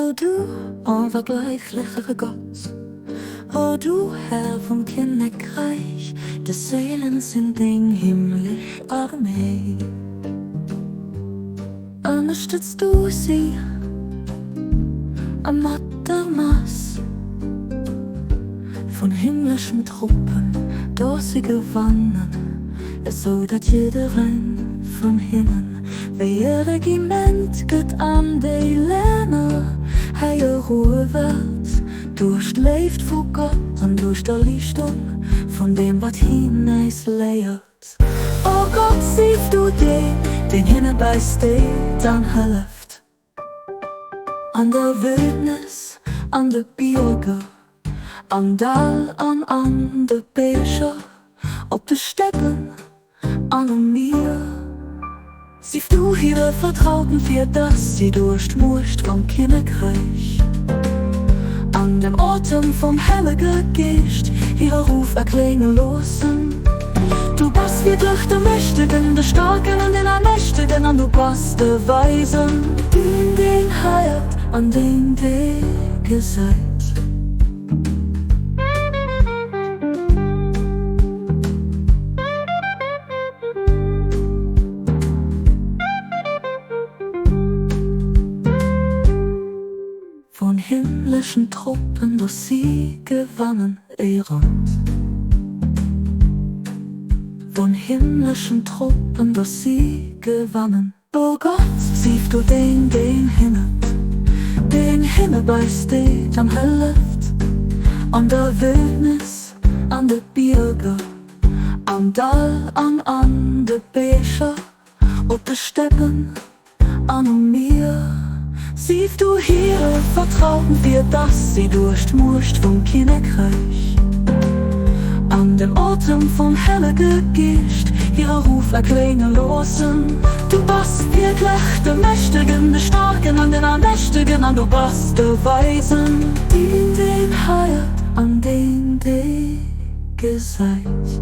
O du onvergleichliche Gott, o du Här vum Kinnekreich, de Séilen sinn deng himmlisch Arméi. Ënnerstëtz du si a mat der Mass vun himmleschen Truppen, dass si gewannen, esou datt jiddereen vun hinnen wéi e Regiment gëtt an déi Länner hei eruewert, duerch d'Léift vu Gott an duerch d'Erliichtung vun deem, wat hien äis léiert. O Gott, sief du deen, deen hinne bäisteet an hëlleft. An der Wildnis, an de Bierger, am Dall an an de Bierger, op de Steppen an um Mier. Sief du hire Vertrauten, fir dass si duerch d'Muecht vum Kinnekräich an dem Otem vum Hellege Geescht hire Ruf erklénge loossen. Du bass wierklech de Mächtegen, de Staarken an den Allmächtegen, an du bass de Weisen. Deen, deen heiert an deen, dee gesäit. Vun himmleschen Truppen, dass si gewannen éierend. Vun himmleschen Truppen, dass si gewannen. O Gott, sief du deen, deen hinne, deen hinne beisteet an hëlleft an der Wildnis, an de Bierger, am Dall an an de Bierger, op de Steppen an um Mier. Sief du hire Vertrauten, fir dass si duerch d'Muecht vum Kinnekräich an dem Otem vum Hellege Geescht hire Ruf erklénge loossen. Du bass wierklech de Mächtegen, de Staarken an den Allmächtegen, an du bass de Weisen. Deen, deen heiert an deen, dee gesäit.